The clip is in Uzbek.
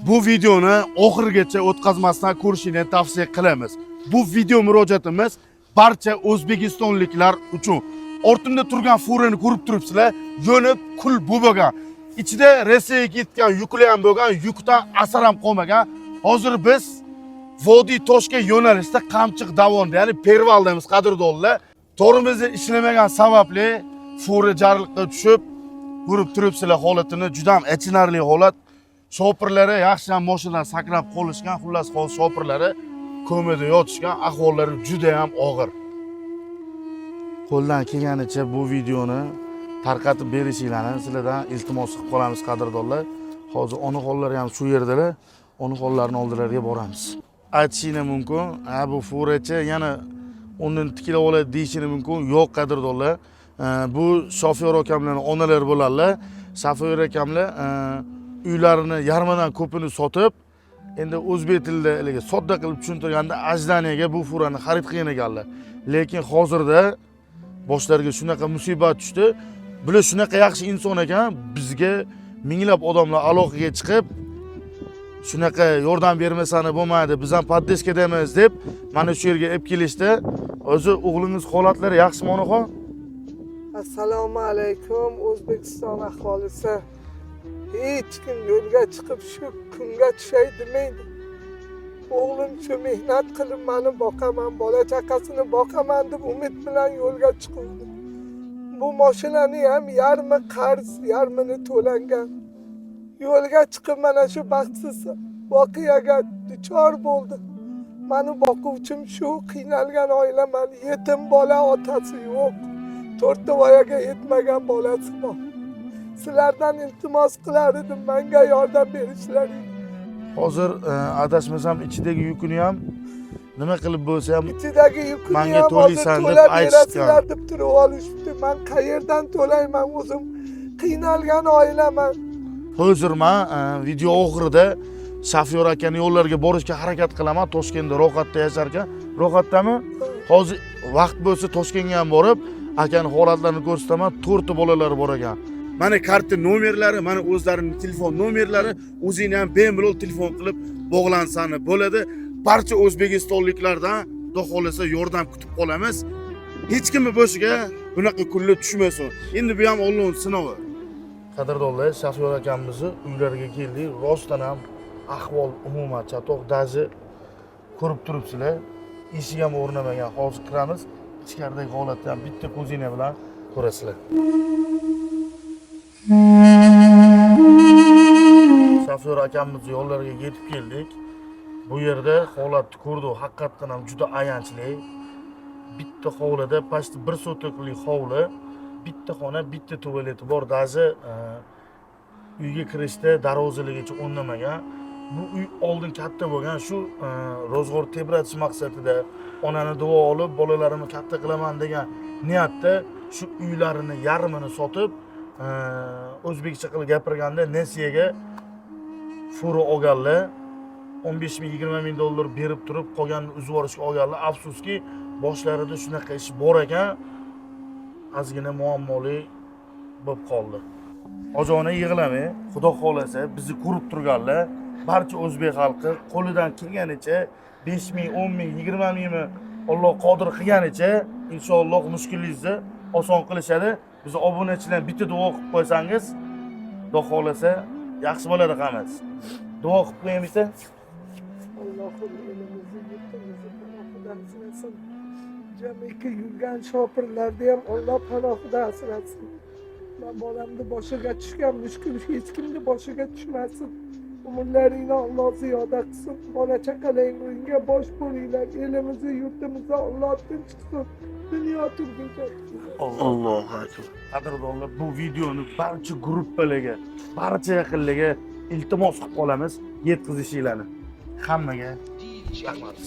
Bu videoni oxirigacha o'tkazmasdan ko'rishingni tavsiya qilamiz. Bu video murojaatimiz barcha o'zbekistonliklar uchun. Ortimda turgan furani ko'rib turibsizlar, yonib kul bo'lgan. Ichida Rossiyaga ketgan yuklar ham bo'lgan, yukdan asar ham qolmagan. Hozir biz Vodiy Toshga yo'nalishda Qamchiq dovonida, ya'ni перевал damiz, qadrdonlar. Tormozi ishlamagan sababli fura jarliqqa tushib, ko'rib turibsizlar holatini, juda ham achinarli holat. Shopirlari yaxshi ham mashinadan sakrab qolishgan, xullas hozir shopirlari komada yotishgan, ahvollari juda ham og'ir. Qo'ldan kelganicha bu videoni tarqatib berishinglarni sizlardan iltimos qilib qolamiz, qadrdonlar. Hozir onaxonlar ham shu yerdalar, onaxonlarni oldilariga boramiz. Aytishinglar mumkin, ha, bu furachi yana o'rnini tiklab oladi deyishini mumkin. Yo'q, qadrdonlar. Bu shofyor akamlarni onalari bo'ladilar. Shofyor akamlar uylarini yarmidan ko'pini sotib, endi o'zbek tilida haligi sodda qilib tushuntirganda, ожидание ga bu furani xarid qilgan ekanlar. Lekin hozirda boshlariga shunaqa musibat tushdi. Bular shunaqa yaxshi inson ekan, bizga minglab odamlar aloqaga chiqib, shunaqa yordam bermasani bo'lmaydi, biz ham поддержка damiz deb mana shu yerga olib kelishdi. O'zi o'g'lingiz holatlari yaxshimi, onaxon? Assalomu alaykum, O'zbekiston aholisi. Hech kim yo'lga chiqib shu kunga tushay demaydi. O'g'lim shu mehnat qilib mani boqaman, bola chaqasini boqaman deb umid bilan yo'lga chiquvdi. Bu mashinani ham yarmi qarz, yarmini to'langan. Yo'lga chiqib mana shu baxtsiz voqeaga duchor bo'ldi. Mani boquvchim shu qiynalgan oilaman. Yetim bola, otasi yo'q. To'rtta voyaga yetmagan bolasi bor. Sizlardan iltimos qilar edim, menga yordam berishlaring. Hozir adashmasam ichidagi yukini ham nima qilib bo'lsa ham ichidagi yukini manga ham hozir to'laysan deb to'lab aytishgan. berasizlar deb turib olishibdi. Man qayerdan to'layman, o'zim qiynalgan oilaman. Hozir man video oxirida shofyor akani yo'llariga borishga harakat qilaman. Toshkentda Rohatda yashar ekan. Rohatdami? Hozir vaqt bo'lsa Toshkentga ham borib, akani holatlarini ko'rsataman. To'rtta bolalari bor ekan. Mana karta nomerlari, mana o'zlarining telefon nomerlari, o'zingni ham bemalol telefon qilib bog'lansani bo'ladi. Barcha o'zbekistonliklardan xudo xohlasa yordam kutib qolamiz. Hech kimni boshiga bunaqa kunlar tushmasin. Endi bu ham Allohning sinovi. Qadrdonlar, shofyor akamizni uylariga keldik. Rostdan ham ahvol umuman chatoq. Даже ko'rib turibsizlar, eshik ham o'rnamagan. Hozir kiramiz, ichkaridagi holatni ham bitta ko'zinglar bilan ko'rasizlar. Shofyor akamizni yo'llariga yetib keldik. Bu yerda holatni ko'rdik, haqiqatdan ham juda ayanchli. Bitta hovlida, почти bir sotixlik hovli, bitta xona, bitta tualeti bor. Даже uyga kirishda darvozaligicha o'rnamagan. Bu uy oldin katta bo'lgan. Shu ro'zg'or tebratish maqsadida, onani duo olib, bolalarimni katta qilaman degan niyatda shu uylarini yarmini sotib, o'zbekcha qilib gapirganda, nesiyaga fura olganlar. 15 ming, 20 ming dollar berib turib, qolganini uzib yuborishga olganlar. Afsuski, boshlarida shunaqa ish bor ekan, ozgina muammoli bo'lib qoldi. Ojona, yig'lamang. Xudo xohlasa, bizni ko'rib turganlar, barcha o'zbek xalqi qo'lidan kelganicha 5 ming, 10 ming, 20 mingmi, Alloh qodir qilganicha inshaalloh mushkulingizni oson qilishadi. Bizni obunachilar bitta duo qilib qo'ysangiz, xudo xohlasa yaxshi bo'ladi hammasi. Duo qilib qo'ying bitta. Allohim elimizni, yurtimizni panohida asrasin. Jamiki yurgan shopirlarni ham Alloh panohida asrasin. Man bolamni boshiga tushgan mushkul hech kimni boshiga tushmasin. Umrlaringni Alloh ziyoda qilsin. Bola chaqalaringga bosh bo'linglar. Elimizni, yurtimizni Alloh tinch qilsin. Dunyo turguncha. Allohu akbar. Qadrdonlar, bu videoni barcha gruppalarga, barcha yaqinlarga iltimos qilib qolamiz yetkazishinglarni. Hammaga rahmat.